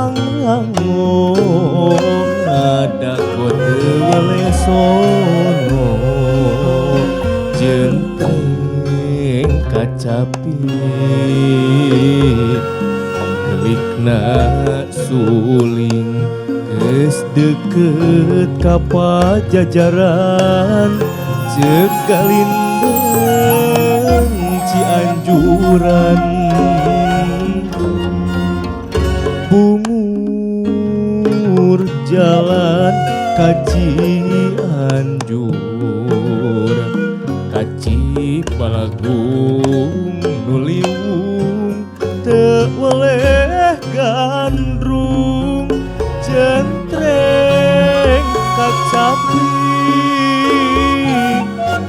Pangrango ngadago teu weleh sono jentreng kacapi gelikna suling geus deukeut ka Pajajaran ceuk Galindeng Cianjuran bungur jalan ka Cianjur ka Cibalagung nu liwung teu weleh gandrung jentreng kacapi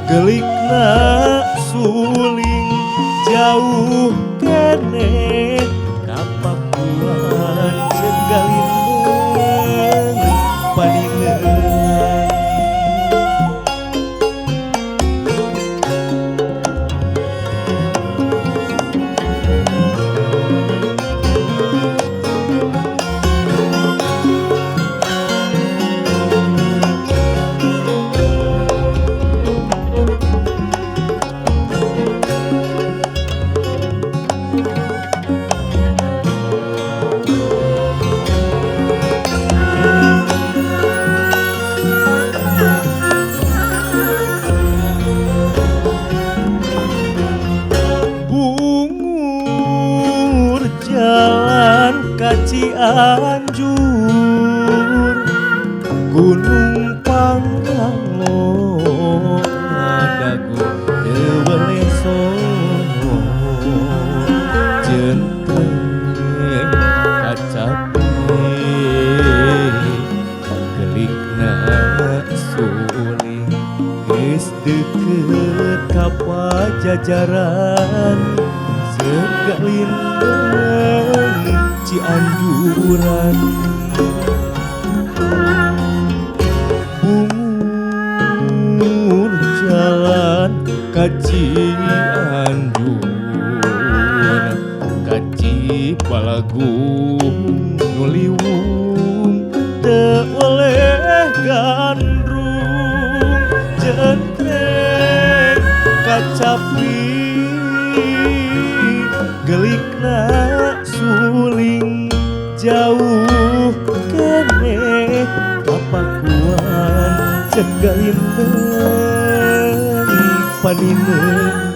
gelikna suling jauh keneh ka Pakuan ceuk Galindeng Padinehan. Bungur jalan ka Cianjur Gunung Pangrango ngadago teu weleh sono jentreng kacapi gelikna suling geus deukeut ka Pajajaran ceuk Galindeng Cianjuran bungur jalan ka Cianjur ka Cibalagung nu liwung teu weleh gandrung jentreng kacapi gelikna suling jauh keneh ka Pakuan ceuk Galindeng Padinehan.